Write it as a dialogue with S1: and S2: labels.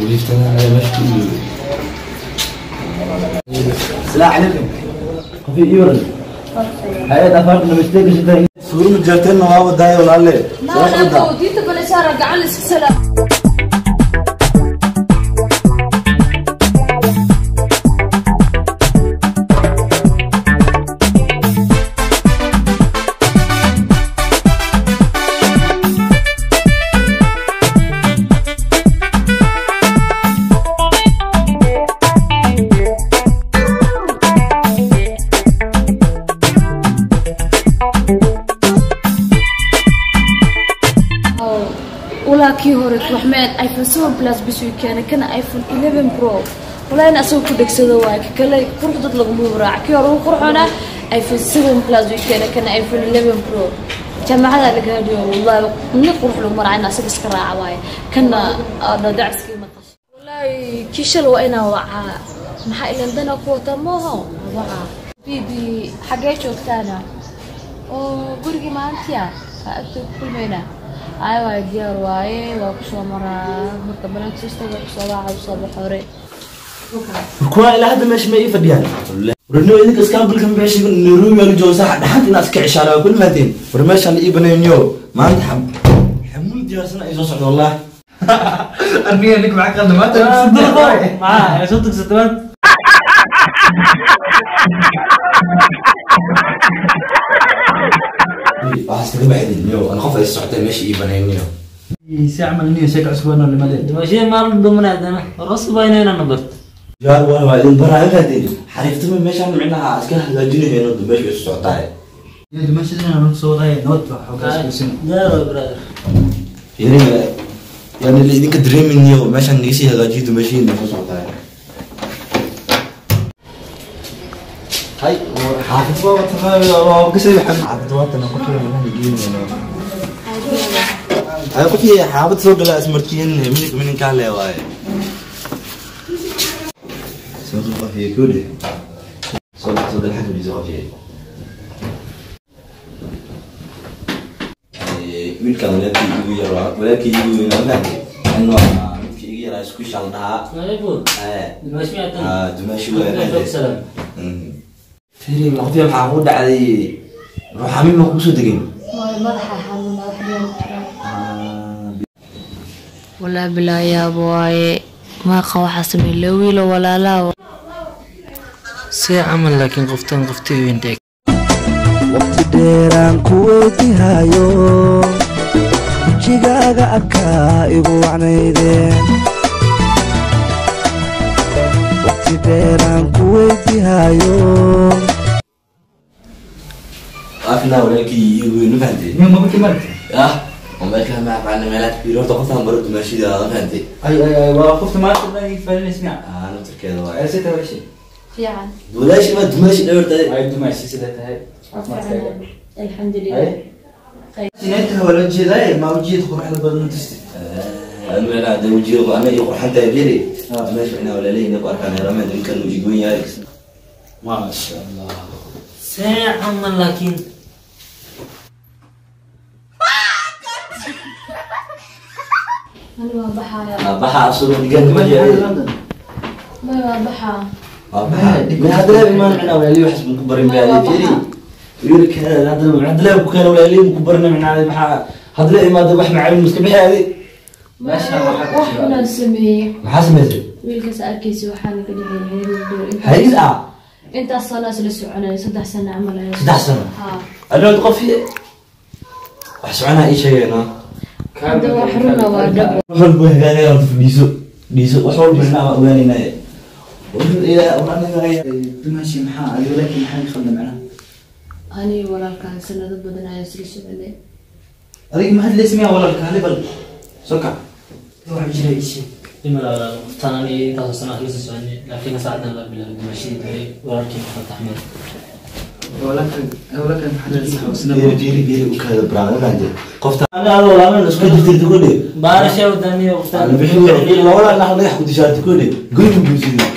S1: وليفتنا على مشكل. السلام عليكم. قفي يورن. هاي أفرق مشتاق جدا. سورة جرتين وهو داي ولا ليه؟
S2: ما أنا وديت بنشارة قاعد السلام. kii hore waxmeed iPhone 7 Plus bisuu keenay kana iPhone 11 Pro walaa in asoo ku dhagsado waa ka kale qurux dad lagu raac kii hore uu qurxona iPhone 7 Plus uu keenay kana iPhone 11 Pro jaamacada laga hadiyo wallahi min qurux lagu maracayna asaga iska raaca waay kana dacskii ma qash wallahi kishal waa ina waca maxaa ilan dana ku wata mooho waca bibi xagee joogtaana oo gurigi maantiya agta kulmayna ay diyaar waaye waa ku soo maraa marka banaanka soo soo waxa soo baxore
S1: kuwa ila hadda meesha ma ii fadhiyaan warno idinka iskaabulka meesha Nairobi la joogo sax dhaxanta inaad iska cishaara kul maatiin war meesha la ii banayniyo maanta xamul diyaarsan ay soo socdo wallahi
S3: arniga nik macaa qaldan maanta
S4: macaa soo tagsataan
S1: waxaas kaga baxdin yo ana qof ay socotay meesha ii banayniyo
S3: si camal niyo sheek cusub oo lama leeyahay
S4: dimaashii maal dumanayna rasbayna inaan barto
S1: jaar waa idin baraa fahdeen xariiftama meeshaan micnaha iska hagaajinayno meesha ay socotay
S3: iyo dimaashadina aan soo waday nood wax xogaas kusin
S4: jaar brother
S1: yani idinka dareemayniyo meeshaan niga sii hagaajiyo dimaashiina soo socotay هاي حافظ بابا تمام قصي عبد الوطن قلت له انا جينا هاي قلت لي حافظ سوق لا اسمرتين منك من كان له واي سوق القفيه كله سوق سوق الحاج اللي زوق فيه ويل كان ولكن يجي ولكن يجي انه في يجي اسكوش على لها دمشق فيري مقضية maxaa ku dhacday ruuxamin ma ku soo degin
S2: way madaxa xanuun wala bilaa yaab waaye ma qaw waxa sameeyay wiilo walaalaha
S4: si amal laakiin qoftan qoftii weyn dheeg
S5: waqti dheeraan ku weydiihayo wajigaaga arkaa igu wacnaydeen waqti dheeraan ku weydiihayo
S1: afna walaalkii igu weyn fahantay
S3: ma ku timaad
S1: ah وما كان مع معنا مالات كبيرة horta qoftan baro dumaashida fahantay
S3: ay ay ay waa qofta maanta ay faalinaysa
S1: ah naftirkeeda waay
S3: ay sida walaashay
S2: fiican
S1: walaashi ma dumaashi dhawrtay
S3: ay dumaashi sida tahay caafimaadkaaga
S2: alxamdulillah
S3: sinayta wala jeeday ma ujeed quruxda badan tusti
S1: أنا هذا وجهي أنا يقول حتى يبيري ماشي إحنا ولا ليه نبغى كان رماد يمكن يجون ياك
S3: ما شاء الله
S4: ساعة من لكن
S2: أنا بحا
S1: بحا أصلا قد ما جاي
S2: ما بحا
S1: بحا هذا لا ما معنا ولا ليه حسب مكبر بالي فيري يقول لك هذا هذا لا كان ولا ليه مكبرنا من هذا بحا هذا لا ما ذبح مع المسكبح هذه
S2: ما شاء الله waxna sameeyay
S1: maxaa sameysay
S2: wiilkaas arkaysi waxaan ka dhigay xiriir
S1: xiriir ah
S2: inta sano isla soconay 3 sano camal ay
S1: 3 sano
S2: ha
S1: anoo qof wax soconaa ii sheegayna
S2: hadda wax runa waa dhab
S1: wax walba hagaagaya horta dhiiso dhiiso wax walba inaa ogaanaynaa ilaa
S3: dumaashi maxaa adiga laakiin maxaa khaldan macnaha
S2: ani walaalkaan sanado badan ayaa isla soconay
S3: adiga ma hadlaysa miyaa walaalka hali bal soo kac waxa jira ii sheeg
S4: لما qoftan intaas sano la soconay laakiin saacadna la bilaabay dumaashida walaalkii fataxmed
S3: walaalkan maxaa
S1: la fiiri fiiri u kala braada baan qofta ana walaalna isku jirtay tukule
S4: baarasha wadaniyo qoftan
S1: ana bixin labada nax dhagax ku dishaartay tukule goyn buusidii